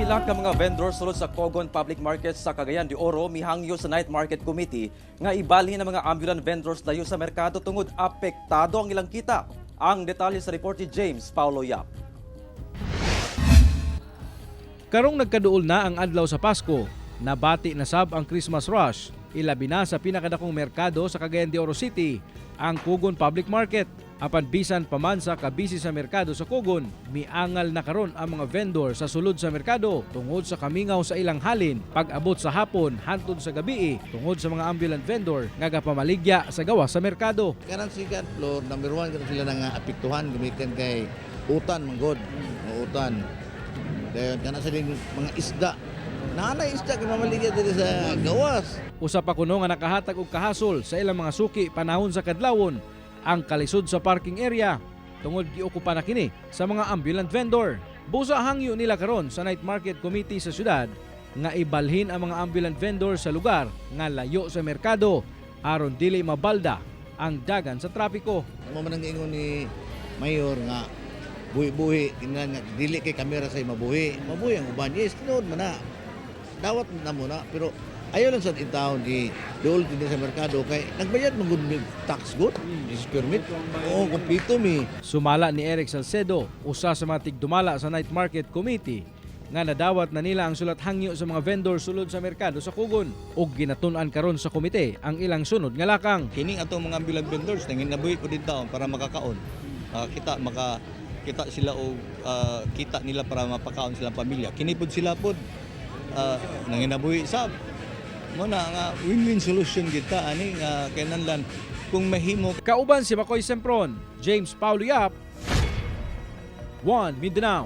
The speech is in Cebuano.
Pipila ka mga vendor sulod sa Cogon Public Market sa Cagayan de Oro mihangyo sa Night Market Committee nga ibalhin ang mga ambulant vendors layo sa merkado tungod apektado ang ilang kita. Ang detalye sa report ni James Paulo Yap. Karong nagkaduol na ang adlaw sa Pasko, nabati na sab ang Christmas rush, ilabi na sa pinakadakong merkado sa Cagayan de Oro City, ang Cogon Public Market. Apan bisan pa man sa kabisi sa merkado sa Cogon, miangal na karon ang mga vendor sa sulod sa merkado tungod sa kamingaw sa ilang halin pag-abot sa hapon hantod sa gabii tungod sa mga ambulant vendor nga gapamaligya sa gawas sa merkado. Kanang second floor, number one, kanang sila nga apektuhan, gamitin kay utan, manggod. O, utan. Dayon, kanang sa mga isda. Naanay isda kay mamaligya diri sa gawas. Usa pa kuno nga nakahatag og kahasol sa ilang mga suki panahon sa kadlawon ang kalisod sa parking area tungod giokupa na kini sa mga ambulant vendor. Busa hangyo nila karon sa Night Market Committee sa syudad nga ibalhin ang mga ambulant vendor sa lugar nga layo sa merkado aron dili mabalda ang dagan sa trapiko. Mao man ang giingon ni Mayor nga buhi-buhi kinahanglan nga dili kay kamera say mabuhi. Mabuhi ang uban. Yes, tinuod man na. Dawat na mo na, pero ayaw lang sa intawon di duol din sa merkado kay nagbayad man gud mig tax good, is permit. Oo, kumpleto mi. Sumala ni Eric Salcedo, usa sa mga tigdumala sa Night Market Committee, nga nadawat na nila ang sulat hangyo sa mga vendor sulod sa merkado sa Cogon ug ginatun-an karon sa komite ang ilang sunod nga lakang. Kining atong mga ambulant vendors nanginabuhi po din taon para makakaon. Makakita maka kita sila og kita nila para mapakaon silang pamilya. Kini pod sila pod nanginabuhi sab. Mo na nga win-win solution kita ani nga kinahanglan kung mahimo. Kauban si Makoy Sempron, James Paulo Yap, One Mindanao.